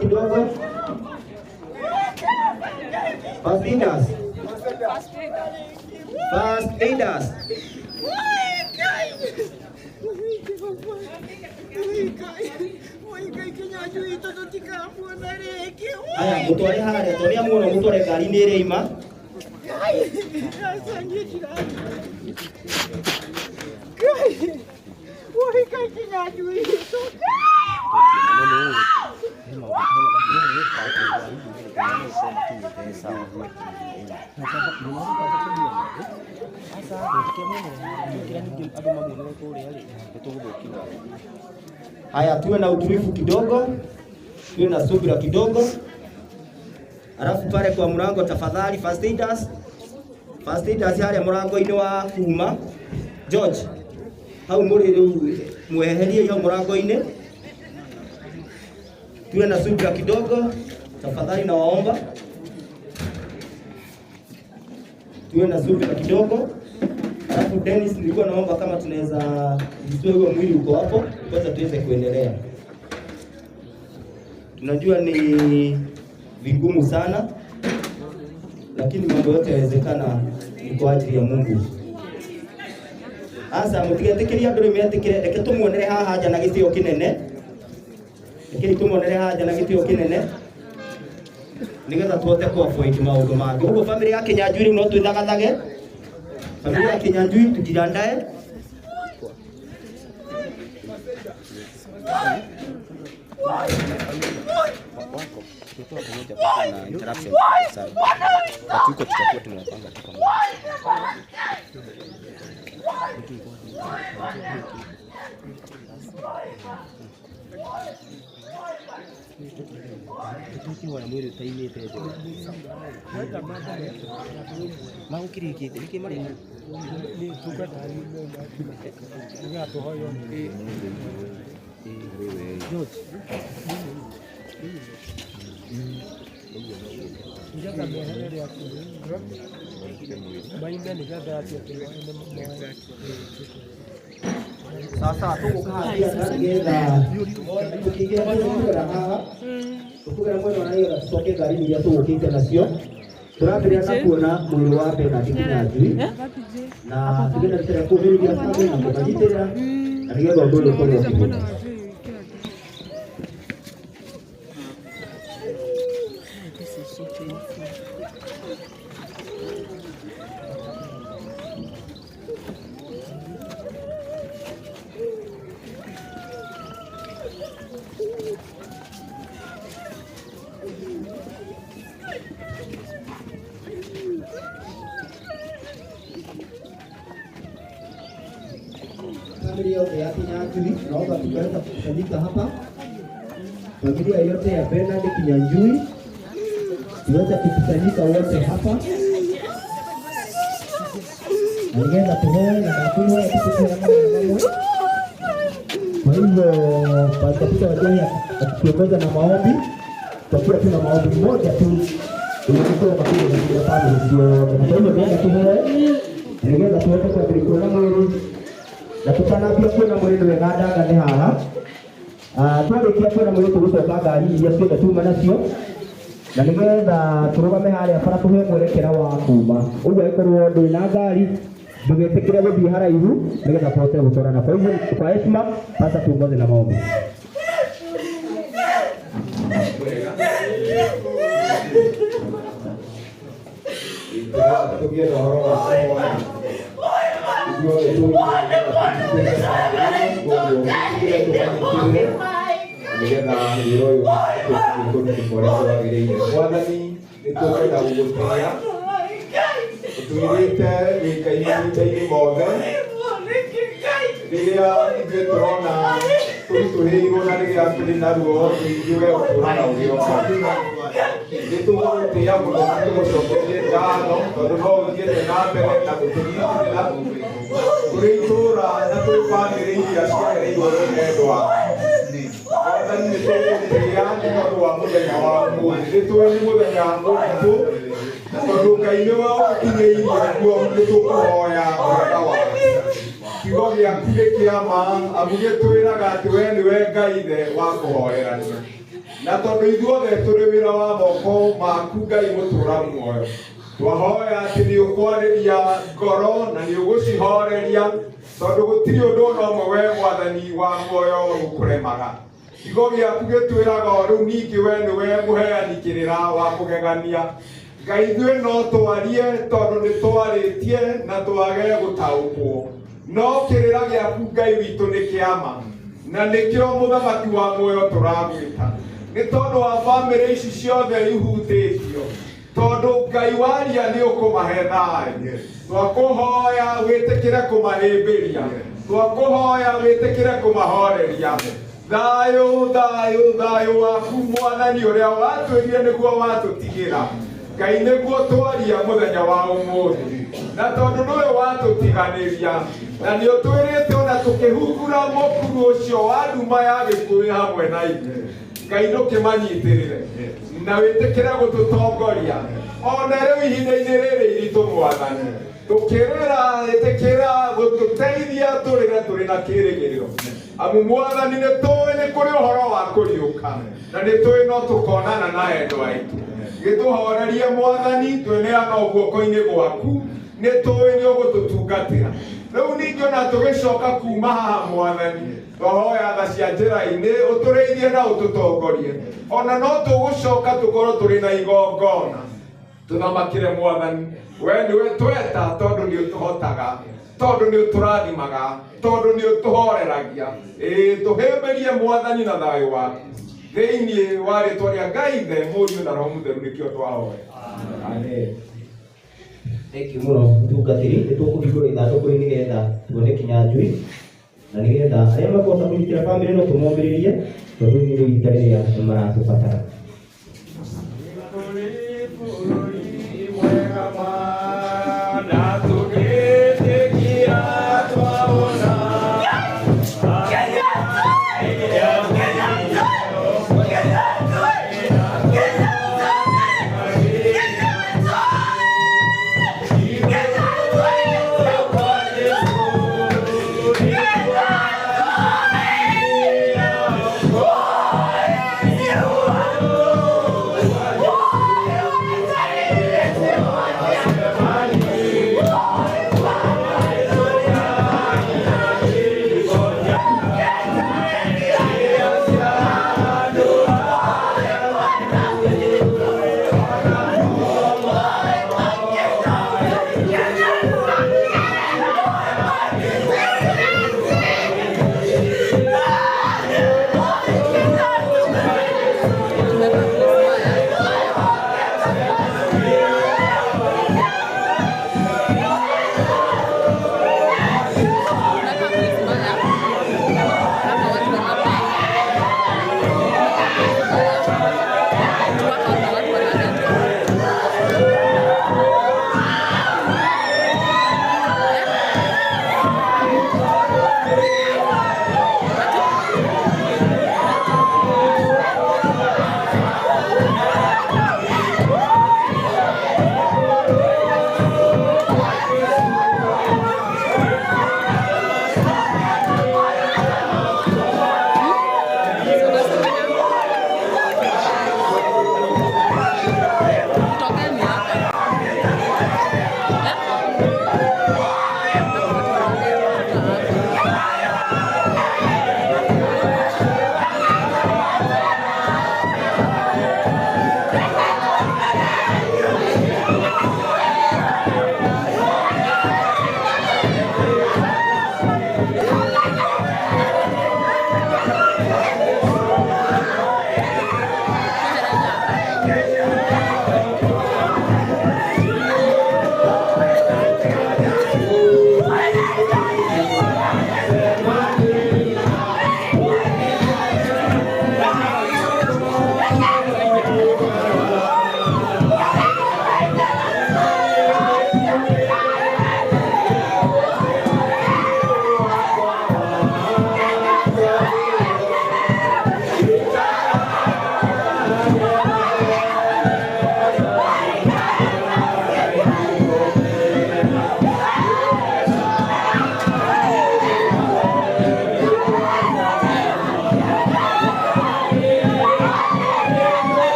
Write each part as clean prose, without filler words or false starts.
kidogo. First aiders. First aiders. Aya, mutware haria toria muno mutware ngari-inĩ ĩrĩa ima. Haya, tuwe na utulivu kidogo, tuwe na subira kidogo. Alafu pale kwa mlango tafadhali, first aiders, first aiders haria murango-inĩ wa kuma George, hau mũrĩ rĩu mweherie hau murango-inĩ. Tuwe na subira kidogo tafadhali, nawaomba tuwe na subira kidogo. Alafu Dennis, nilikuwa naomba kama tunaweza jisue huo mwili uko hapo kwanza tuweze kuendelea. Tunajua ni vigumu sana, lakini mambo yote yawezekana, ni kwa ajili ya Mungu. Asa mutigetĩkĩria andũ rĩu metĩkĩre, reke tũmuonere haha nja na gĩtĩo kĩnene, reke tũmuonere haha nja na gĩtĩo kĩnene nĩgetha tũhote ku avoid maũndũ mangĩ. Ũguo family ya Kinyanjui rĩu no twĩthagathage, family ya Kinyanjui tujiandae. Tukiwa pamoja patakuwa na interruption sana. But huko tutakuwa tumewapanga tu pamoja. Tũtikĩhoya mwĩrĩ ũtaimĩte njega. Magũkĩrĩkĩte nĩkĩ mareka? George. Nĩgetha meherere atĩ maime nĩgetha atĩ Sasa tũgũka haha nĩgetha tũkĩingĩra tũkũgera haha tũkũgera mwena wa nĩgetha tũcoke ngari-inĩ iria tũgũkĩte nacio. Tũrambĩrĩria na kuona mwĩrĩ wa Bernard Kinyanjui na tũgĩenderea kũmĩrĩria family na kũmanyitĩrĩra na nĩgetha ũndũ ũyũ ũkorwo ũkĩhũthũ. This is so painful. Familia yote ya Kinyanjui naomba tukaweza kukusanyika hapa, familia yote ya Bernard Kinyanjui tuweze kukusanyika wote hapa na nĩgetha tũhoe na ndakwĩhoya tũkũhoya mamwe mamwe. Kwa hivyo Pastor Peter Wanjohi akituongoza na maombi, tutakuwa tuna maombi moja tu ulikuwa makini na kila family ciothe. Na kwa hivyo nĩgetha tũhoe na nĩgetha tũhote kwambĩrĩria kuona mwĩrĩ na tũtanambia kuona mwĩrĩ nĩ wega ndangane haha. Twarĩkia kuona mwĩrĩ tũgũcoka ngari iria ciothe tuma nacio na nĩgetha tũrũgame harĩa bara tũhe mwerekera wa kuma. Ũguo angĩkorwo ndũrĩ na ngari ndũgetĩkĩre gũthiĩ haraihu nĩgetha tũhote gũtwarana. Kwa hivyo kwa heshima sasa tuongoze na maombi. Tũgĩe na ũhoro wa kũhoya. Ithuothe tũmanyitĩrĩre nĩgetha wĩra ũyũ tũrutwo ũrĩa kwagĩrĩire. Mwathani nĩ tũkwenda gũgũtĩĩa, ũtwĩrĩte wĩ Ngai mahinda-inĩ mothe. Rĩrĩa ithuĩ tũrona tũritũhĩirwo na rĩrĩa tũrĩ na ruo rũingĩ we ũtũũraga ũrĩ o hau. Nĩ tũgũgũtĩĩa mũno na tũgũcokerie ngatho tondũ no ũthiĩte na mbere na gũtũnyitĩrĩra tũrĩ itũũra na tũrĩ bamĩrĩ iria ciahereirwo nĩ endwa. Mwathani nĩ tũgũgũtĩĩa nĩ tondũ wa mũthenya wa ũmũthĩ. Nĩ tũĩ nĩ mũthenya mũritũ na tondũ Ngai nĩwe ũtũkinyĩirie kuo nĩ tũkũhoya wega waku. Kiugo gĩaku nĩ kĩa ma amu gĩtwĩraga atĩ we nĩwe Ngai ithe wa kũhoerania. Na tondũ ithuothe tũrĩ wĩra wa moko maku Ngai mũtũra muoyo, twahoya atĩ nĩ ũkwarĩria ngoro na nĩ ũgũcihoreria, tondũ gũtirĩ ũndũ ona ũmwe we Mwathani wa muoyo ũkũremaga. Kiugo gĩaku gĩtwĩraga o rĩu ningĩ we nĩwe mũheani kĩrĩra wa kũgegania. Ngai ithuĩ no twarie tondũ nĩ twarĩtie na twage gũtaũkwo, no kĩrĩra gĩaku Ngai witũ nĩ kĩama, na nĩkĩo mũthamaki wa muoyo tũragwĩta, nĩ tondũ wa bamĩrĩ ici ciothe ihutĩtio, tondũ Ngai waria nĩ ũkũmahe thayũ. Twakũhoya wĩtĩkĩre kũmahĩmbĩria, twakũhoya wĩtĩkĩre kũmahoreria. Thayũ, thayũ, thayũ waku Mwathani ũrĩa watwĩrire nĩguo watũtigĩra. Ngai nĩguo twaria mũthenya wa ũmũthĩ, na tondũ nĩwe watũtiganĩria na nĩ ũtwĩrĩte ona tũkĩhungura mũkuru ũcio wa nduma ya gĩkuũ hamwe na ithuĩ, Ngai ndũkĩmanyitĩrĩre na wĩtĩkĩre gũtũtongoria ona rĩu ihinda-inĩ rĩrĩ iritũ. Mwathani, tũkĩrĩra, ĩtĩkĩra gũtũteithia tũrĩre tũrĩ na kĩĩrĩgĩrĩro, amu Mwathani nĩ tũĩ nĩ kũrĩ ũhoro wa kũriũka na nĩ tũĩ no tũkonana na endwa aitũ. Gĩtũhorerie Mwathani, twĩneana guoko-inĩ gwaku, nĩ tũĩ nĩ ũgũtũtungatĩra. Rĩu ningĩ ona tũgĩcoka kuma haha Mwathani, twahoya tha cia njĩra-inĩ ũtũrĩithie na ũtũtongorie, ona no tũgũcoka tũkorwo tũrĩ na igongona tũthamakĩre. Mwathani, we nĩwe tweta, tondũ nĩ ũtũhotaga, tondũ nĩ ũtũrathimaga, tondũ nĩ ũtũhoreragia. Ĩĩ, tũhĩmbĩrie Mwathani na thayũ waku thĩinĩ wa rĩtwa rĩa Ngai Ithe, Mũriũ na Roho Mũtheru nĩkĩo twahoya. Amen. Thank you mũno mũtungatĩri. Nĩ tũkũhingũra ithandũkũ rĩu nĩgetha tuone Kinyanjui, na nĩgetha arĩa makũhota kũnyitĩra bamĩrĩ no tũmomĩrĩrie, tondũ rĩu nĩ ihinda rĩrĩa nĩ maratũbatara. Kũrĩ bũrũri mwega ma, na tũgĩtĩkia twawona.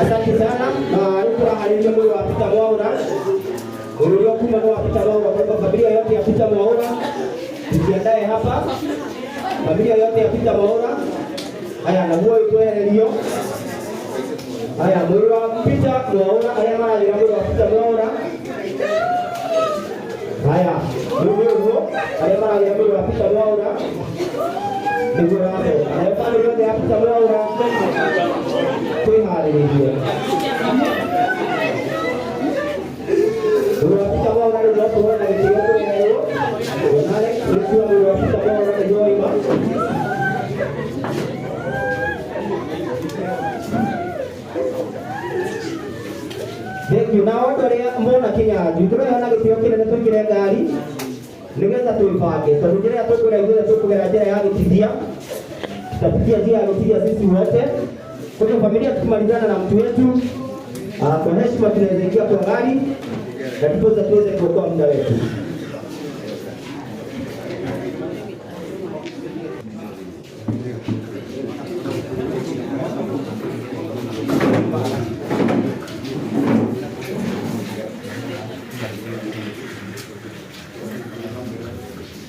Asante sana na rä mwä wa Peter Mwaura å rä kuma nä wa Peter Mwaura. Kwa hivyo familia yote ya Peter Mwaura tujiandae hapa, familia yote ya Peter Mwaura. Haya, naguo itwehererio. Haya, mwä wa Peter Mwaura, arĩa maragĩra mwä wa Peter Mwaura. Haya, rĩu nĩ ũguo, arĩa maragĩra mwä wa Peter Mwaura nĩguo racoka. Nayo bamĩrĩ yothe ya Peter Mwaura twĩharĩrĩrie. Mwĩrĩ wa Peter Mwaura rĩu no tũhũre na gĩtĩo kũreherwo. Wonare rĩu mwĩrĩ wa Peter Mwaura nĩguo waima. Thank you. Na andũ arĩa mona Kĩnyanjui tũraheo na gĩtĩo kĩnene tũingĩre ngari nĩgetha twĩbange, tondũ njĩra ĩrĩa tũkũgera ithuothe tũkũgera njĩra ya gĩtithia, tutapitia njia ya gĩtithia sisi wote. Kwa hiyo familia, tukimalizana na mtu wetu kwa heshima tunaweza ingia kwa gari na ndiposa tuweze kuokoa muda wetu.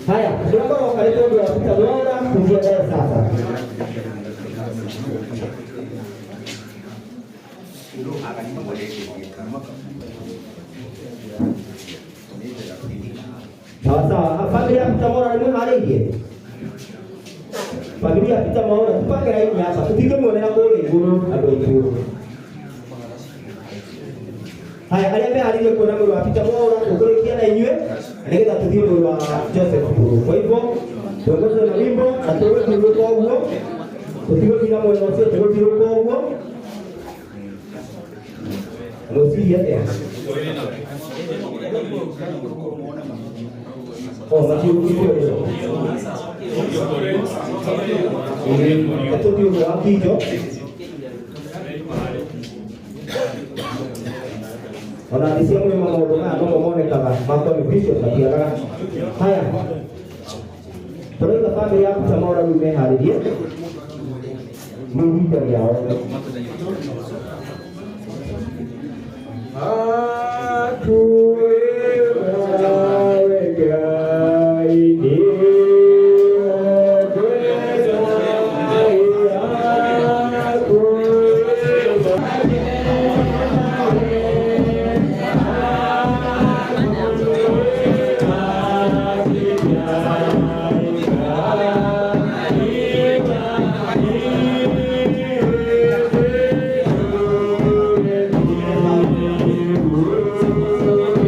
Haya, tunaomba wakaribu ndio wapita Mwaura kujiandae sasa. Sawa sawa. Familia ya Peter Mwaura nĩ mwĩharĩirie? Familia ya Peter Mwaura tupange raini hapa. Tũtingĩmuonera kũrĩa igũrũ andũ aitũ. Haya, arĩa meharĩirie kuona mwĩrĩ wa Peter Mwaura tũkũrĩkia na inyuĩ nĩgetha tũthiĩ mwĩrĩ wa Joseph Mburu. Kwa hivyo tuongozwe na wimbo na tũgũthiũrũrũka ũguo, tũtigũthiĩ na mwena ũcio, tũgũthiũrũrũka ũguo. Mwĩcirie atĩa? Oh, matiũkĩte ũguo. Tũthiĩ ũguo wa Kijo. Ona thĩ cia mũrĩmo maũndũ maya nomo monekaga makoni bishop matiagaga. Haya, tũrauga bamĩrĩ ya Peter Mwaura rĩu meharĩrie nĩ ihinda rĩao. Thank you.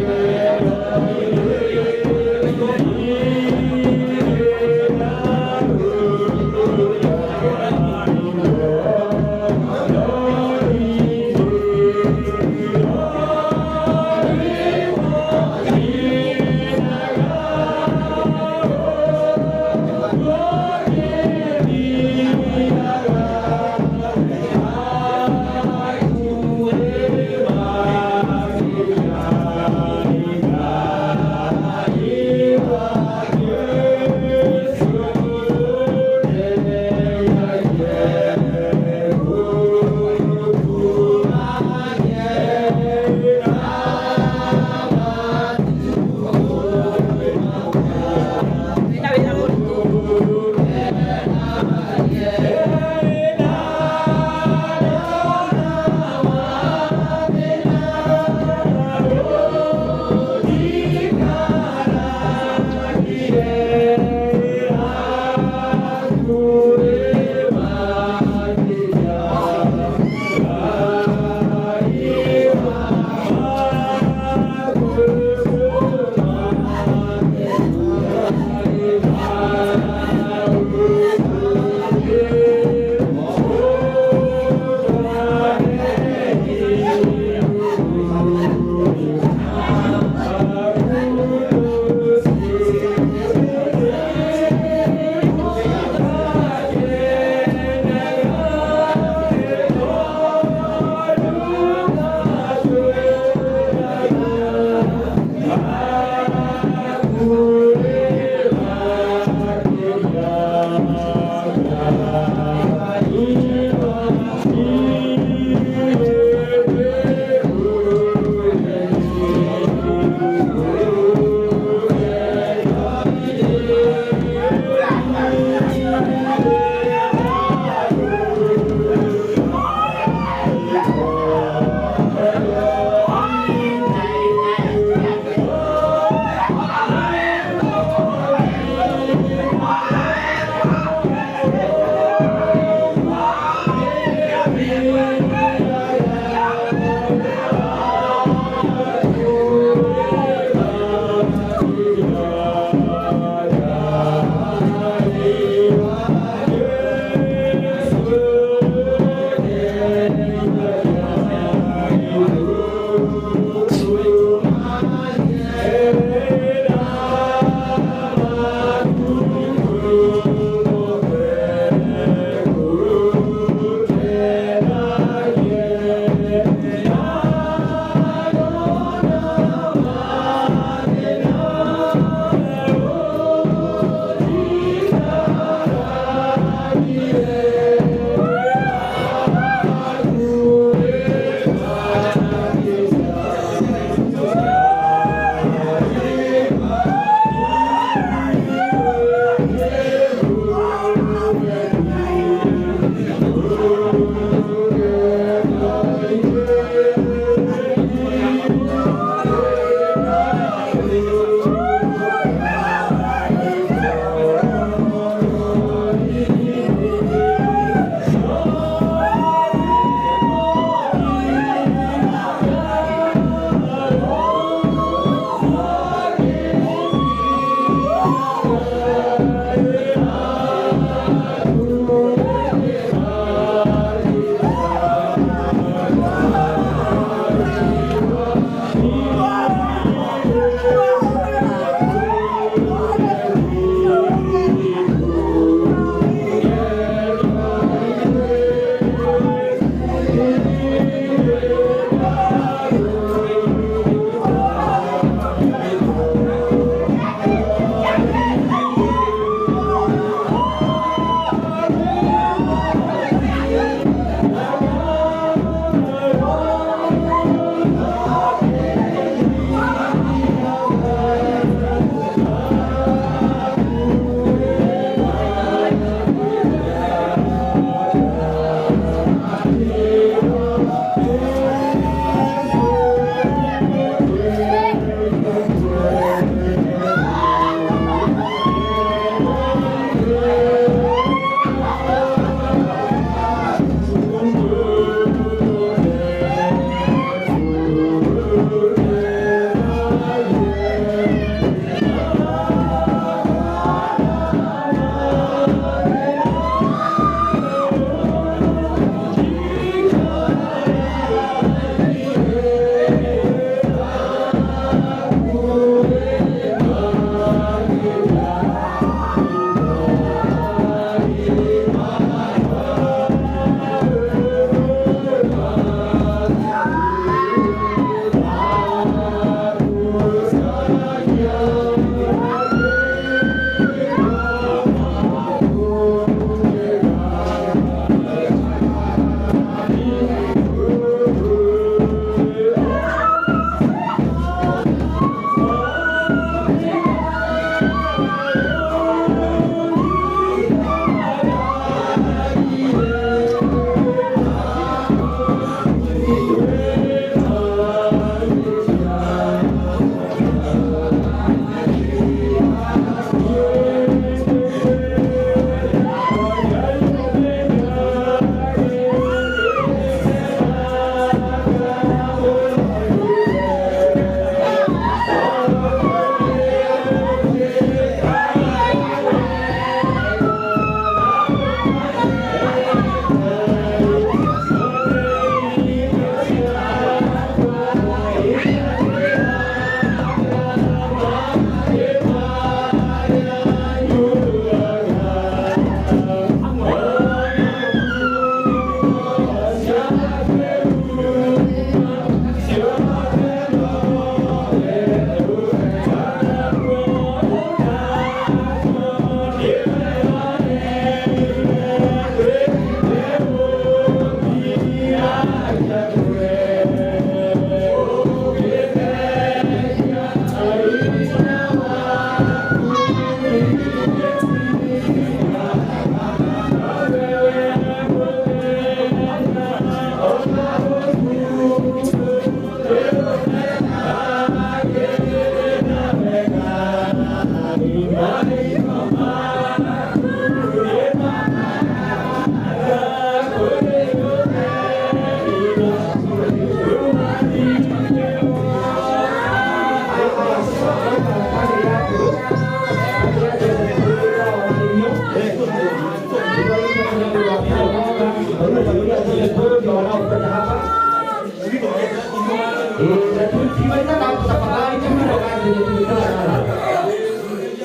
Na tukimaliza hapo tafadhali tuko gari zenye tumekuwa nazo.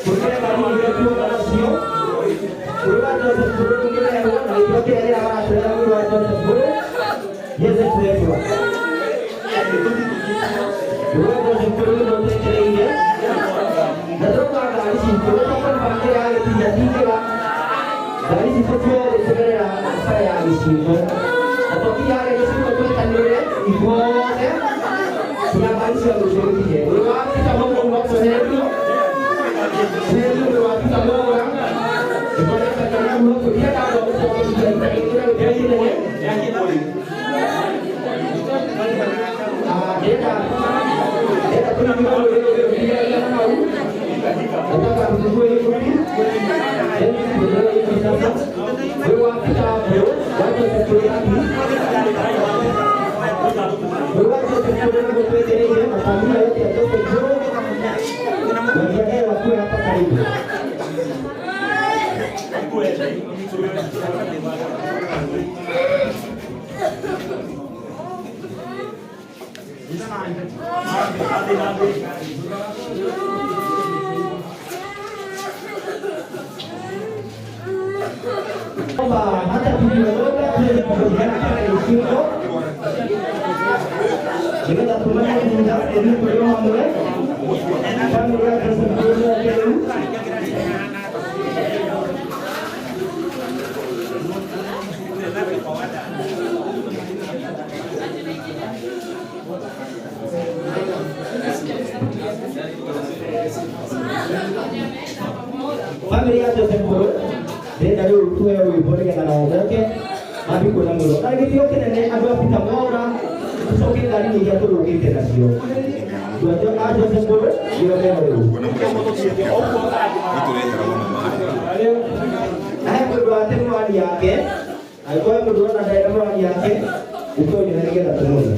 Kuna gari ile tuko nazo. Kuna Joseph Buru mwingine na yote yale wanatolea mwili wa Joseph Buru. Yeze kuletwa. Kuna Joseph Buru ndio tutereire. Na tuko gari si tuko kwa familia yake tijatinga. Gari si tuko tugerera bara ya gĩcigo. Na twakinya harĩa gĩcigo twetanĩre ithuothe cia ngari cia rũciũ gĩkinye. Ũrĩ wa Peter Mwaura ũgakũcererio. Cererio ũrĩ wa Peter Mwaura. Hata tukiondoka tuweze kupatikana pale Isingo. Nĩgetha tũmenye thutha ĩthiĩ kũrĩ o hamwe. Bamĩrĩ ya Joseph Mburu ya Kĩrĩu. Bamĩrĩ ya Joseph Mburu ndĩrenda rĩu tuheo rwĩmbo nĩgetha nao moke mathiĩ kuona mũno. Na gĩtĩo kĩnene andũ a Peter Mwaura tũcoke ngari-inĩ iria tũrũgĩte nacio. Andũ a Joseph Mburu nĩo mena rĩu. Na he mũndũ wate mĩwani yake, angĩkorwo he mũndũ ũrona ndarĩ na mĩwani yake, ũtonyere nĩgetha tũmũone.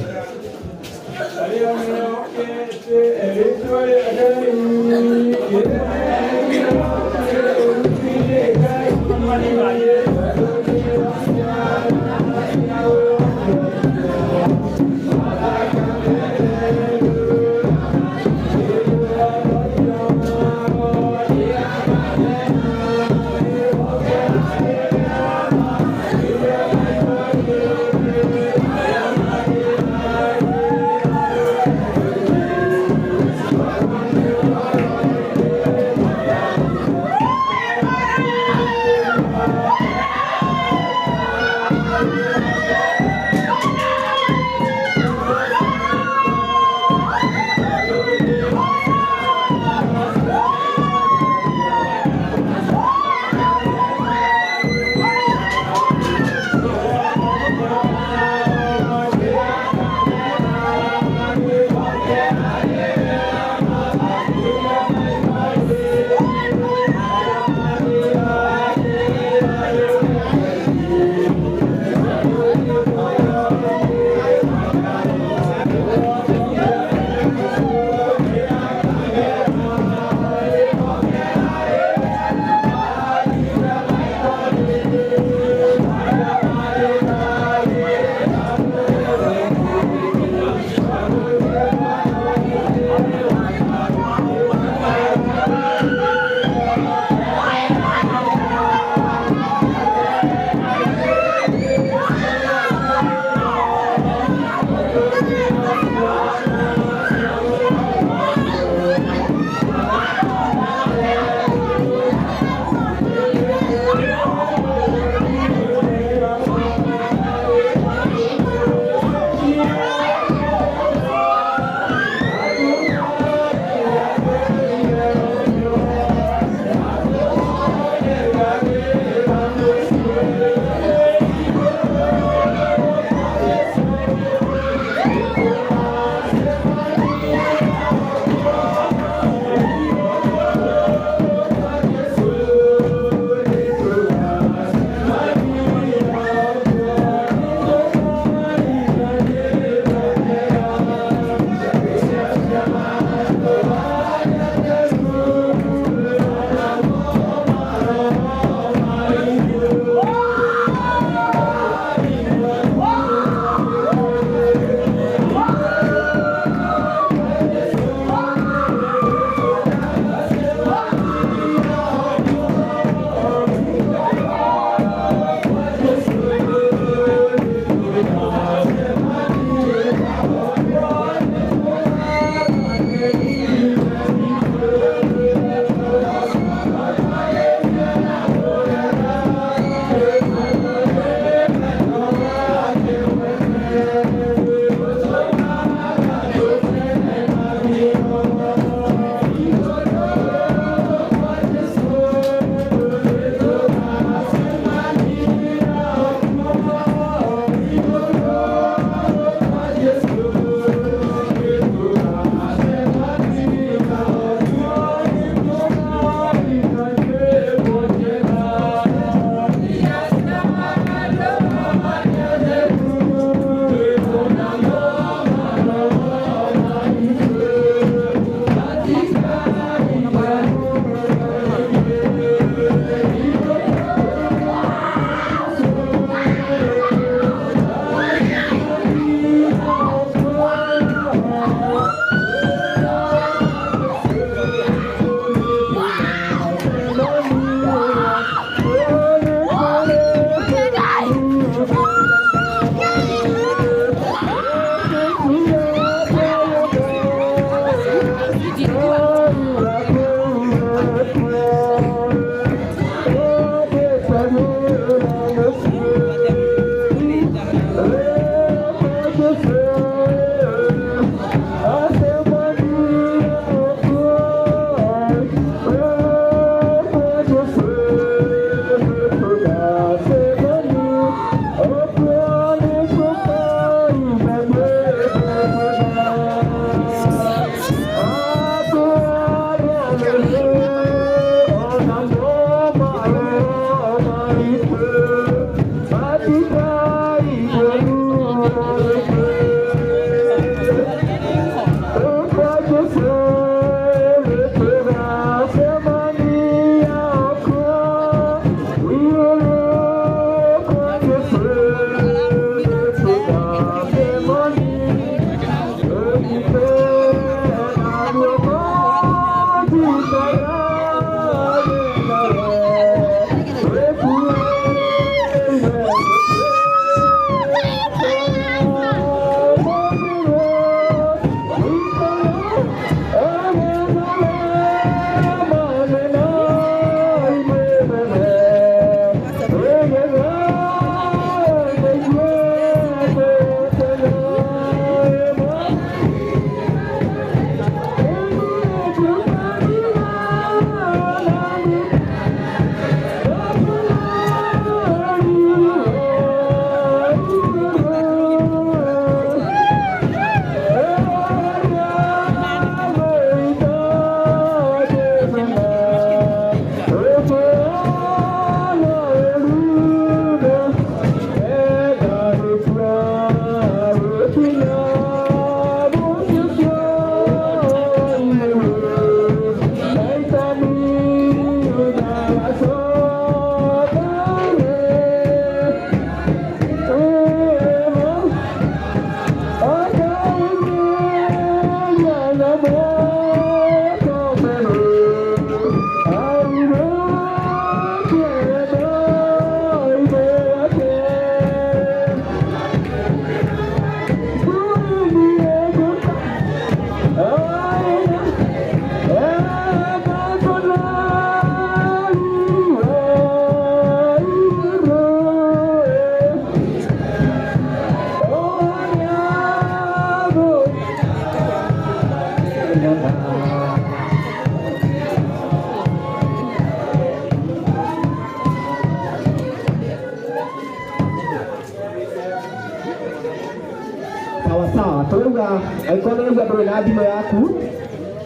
Tũrauga angĩkorwo nĩ ũraigua ndũrĩ na thimũ yaku,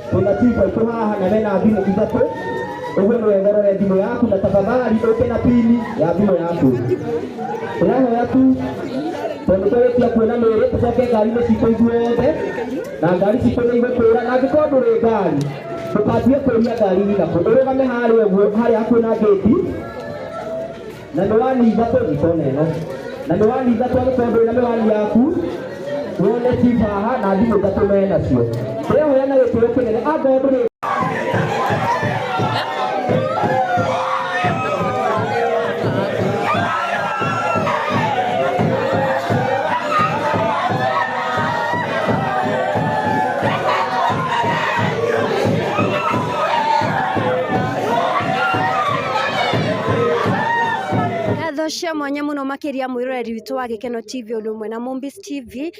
twĩna chief aitũ haha na mena thimũ ithatũ, ũguo nĩ wega ũrore thimũ yaku na tafadhali ũke na pini ya thimũ yaku. Tũrahoya tu tondũ twarĩkia kuona mĩĩrĩ tũcoke ngari-inĩ citũ ithuothe, na ngari citũ nĩ igũkũra, na angĩkorwo ndũrĩ ngari ndũkanjie kũria ngari inakũ, ũrũgame harĩa ũguo harĩa hakuhĩ na ngĩti na mĩwani ithatũ nyitona ĩno na mĩwani ithatũ angĩkorwo ndũrĩ na mĩwani yaku wone chief haha na thimũ ithatũ menacio. Ndĩrehoya na gĩtĩo kĩnene angorwo ndũrĩ Ngatho cia mwanya muno makiria mwiroreri witũ wa Gĩkeno TV ũndũ ũmwe na Mombis TV.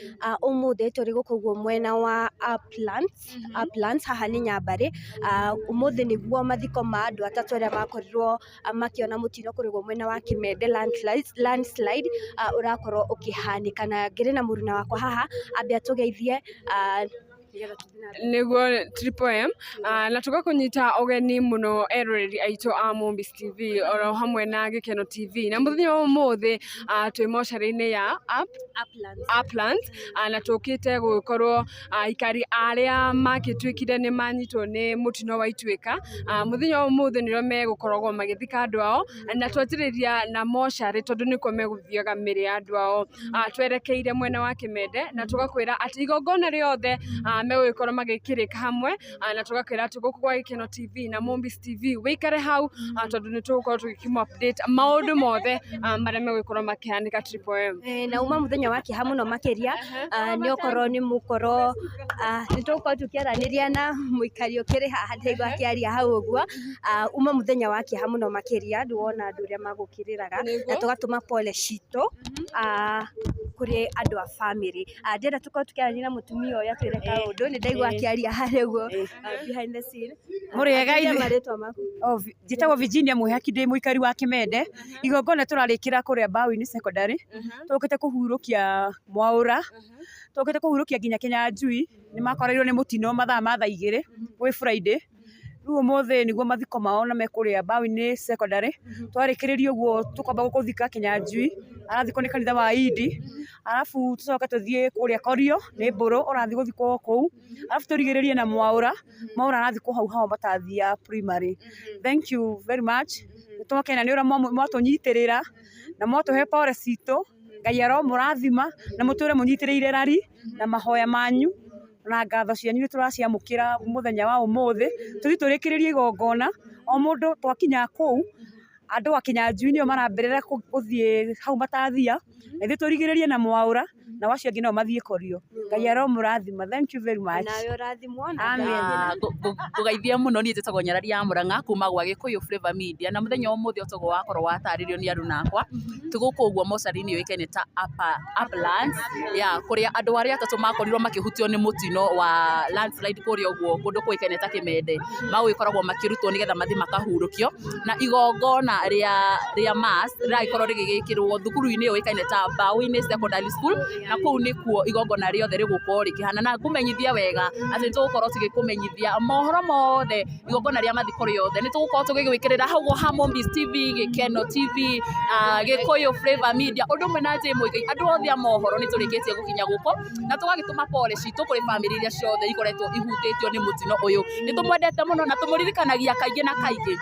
Ũmũthĩ tũrĩ gũkũ ũguo mwena wa Uplands, Uplands haha nĩ Nyambarĩ. Ũmũthĩ nĩguo mathiko ma andũ atatũ arĩa makorirwo makĩona mũtino kũrĩa ũguo mwena wa Kimende landslide ũrakorwo ũkĩhanĩka, na ngĩrĩ na mũruna wakwa haha ambe atũgeithie nĩgetha tũthiĩ na mbere. Nĩguo Triple M, na tũgakũnyita ũgeni mũno eroreri aitũ a Mombis TV oro hamwe na Gĩkeno TV, na mũthenya wa ũmũthĩ twĩ mocarĩ-inĩ ya Uplands. Uplands, na tũkĩte gũgĩkorwo aikari arĩa magĩtuĩkire nĩ manyitwo nĩ mũtino wa Ituĩka, mũthenya wa ũmũthĩ nĩrĩo megũkoragwo magĩthika andũ ao, na twanjĩrĩria na mocarĩ tondũ nĩkuo megũthiaga mĩrĩ ya andũ ao. Twerekeire mwena wa Kimende na tũgakwĩra atĩ igongona rĩothe megũgĩkorwo magĩkĩrĩka hamwe, na tũgakwĩra atĩ gũkũ gwa Gĩkeno TV na Mombis TV wĩikare hau, tondũ nĩ tũgũkorwo tũgĩkĩmũ update maũndũ mothe marĩa megũgĩkorwo makĩhanĩka Triple M. Na uma mũthenya wa kĩeha mũno makĩria, nĩ okorwo nĩ mũkorwo nĩ tũgũkorwo tũkĩaranĩria na mũikari ũkĩrĩ haha ndaigua akĩaria hau ũguo. Uma mũthenya wa kĩeha mũno makĩria, nĩwona andũ ũrĩa magũkĩrĩraga na tũgatũma pole citũ kũrĩ andũ a bamĩrĩ. Ndĩrenda tũkorwo tũkĩaranĩria na mũtumia ũyũ atwĩre kaũndũ, nĩ ndaigua akĩaria harĩa ũguo behind the scene. Mũrĩega Atwĩre ithuĩ. marĩtwa maku. Oh, njĩtagwo Virginia Mwĩhaki, ndĩ mũikari wa Kimende. Igongona tũrarĩkĩra kũrĩa Mbaũ-inĩ Secondary. Tũkĩte kũhurũkia Mwaũra, tũkĩte kũhurũkia nginya Kinyanjui, nĩ makoreirwo nĩ mũtino mathaa ma thaa igĩrĩ gwĩ Friday. Rĩu ũmũthĩ nĩguo mathiko mao na mekũrĩa Mbaũ-inĩ Secondary. Twarĩkĩrĩria ũguo tũkwamba gũthika Kinyanjui, arathikwo nĩ kanitha wa Indi, arabu tũcoke tũthiĩ kũrĩa Korio nĩ Mbũrũ ũrathiĩ gũthikwo kũu, arabu tũrigĩrĩrie na Mwaũra, Mwaũra arathikwo hau hao Matathia Primary. Thank you very much. Nĩ twakena nĩ ũrĩa mwatũnyitĩrĩra na mwatũhe pole citũ. Ngai aromũrathima na mũtũre mũnyitĩrĩire rari na mahoya manyu na ngatho cianyu nĩ tũraciamũkĩra mũthenya wa ũmũthĩ. Tũthiĩ tũrĩkĩrĩrie igongona, o mũndũ twakinya kũu andũ a Kinyanjui nĩo marambĩrĩra gũthiĩ hau Matathia, na ithuĩ tũrigĩrĩrie na Mwaũra, nao acio angĩ nao mathiĩ Korio. Ngai aromũrathima. Thank you very much. Nawe ũrathimwo na Amen. Ngai athiĩ na Ngũgeithia mũno, niĩ njĩtagwo Nyarari ya Mũrang'a kuma gwa Gĩkũyũ Flavor Media, na mũthenya wa ũmũthĩ otoguo wakorwo watarĩrio nĩ aruna akwa, twĩ gũkũ ũguo mocarĩ-inĩ yũĩkaine ta Uplands ya kũrĩa andũ arĩa atatũ makorirwo makĩhutio nĩ mũtino wa landslide kũrĩa ũguo kũndũ kũĩkaine ta Kimende, magũgĩkoragwo makĩrutwo nĩgetha mathiĩ makahurũkio, na igongona rĩa mass rĩragĩkorwo rĩgĩgĩkĩrwo thukuru-inĩ yũĩkaine ta Mbaũ-inĩ Secondary School, na kũu nĩkuo igongona rĩothe rĩgũkorwo rĩkĩhana, na ngũmenyithia wega atĩ nĩ tũgũkorwo tũgĩkũmenyithia mohoro mothe, igongona rĩa mathiko rĩothe nĩ tũgũkorwo tũgĩgwĩkĩrĩra hau ha Mombis TV, Gĩkeno TV, Gĩkũyũ Flavor Media, ũndũ ũmwe na J Mũigai, andũ othe a mohoro nĩ tũrĩkĩtie gũkinya gũkũ na tũgagĩtũma pole citũ kũrĩ bamĩrĩ iria ciothe ikoretwo ihutĩtio nĩ mũtino ũyũ. Nĩ tũmwendete mũno na tũmũririkanagia kaingĩ na kaingĩ.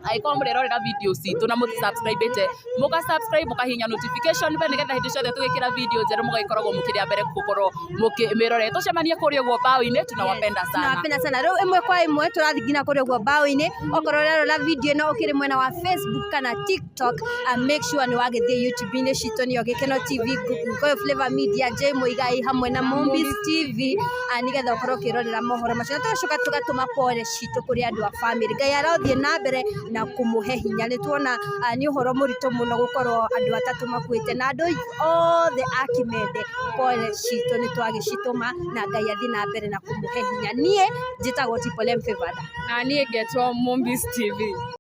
Angĩkorwo mũrerorera video citũ na mũti-subscribe-ĩte, mũga subscribe, mũkahihinya notification bell nĩgetha hĩndĩ ciothe tũgĩkĩra video njerũ mũgagĩkoragwo mũkĩrĩ a mbere gũkorwo mũkĩmĩrorera. Tũcemanie kũrĩa ũguo mbaũ-inĩ, tunawapenda sana. Tunawapenda sana. Rĩu ĩmwe kwa ĩmwe tũrathiĩ nginya kũrĩa ũguo mbaũ-inĩ. Okorwo ũrarora video ĩno ũkĩrĩ mwena wa Facebook kana TikTok, make sure nĩ wagĩthiĩ YouTube-inĩ citũ nĩyo Gĩkeno TV, Gĩkũyũ Flavor Media, J Mũigai hamwe na Mombis TV, nĩgetha ũkorwo ũkĩrorera mohoro macio. Na tũgacoka tũgatũma pole citũ kũrĩ andũ a bamĩrĩ. Ngai arothiĩ na mbere na kũmũhe hinya. Nĩ tuona nĩ ũhoro mũritũ mũno gũkorwo andũ atatũ makuĩte na andũ othe a Kimende, pole citũ nĩ twagĩcitũma na Ngai athiĩ na mbere na kũmũhe hinya. Niĩ njĩtagwo Triple M Favored. Na niĩ ngetwo Mombis TV.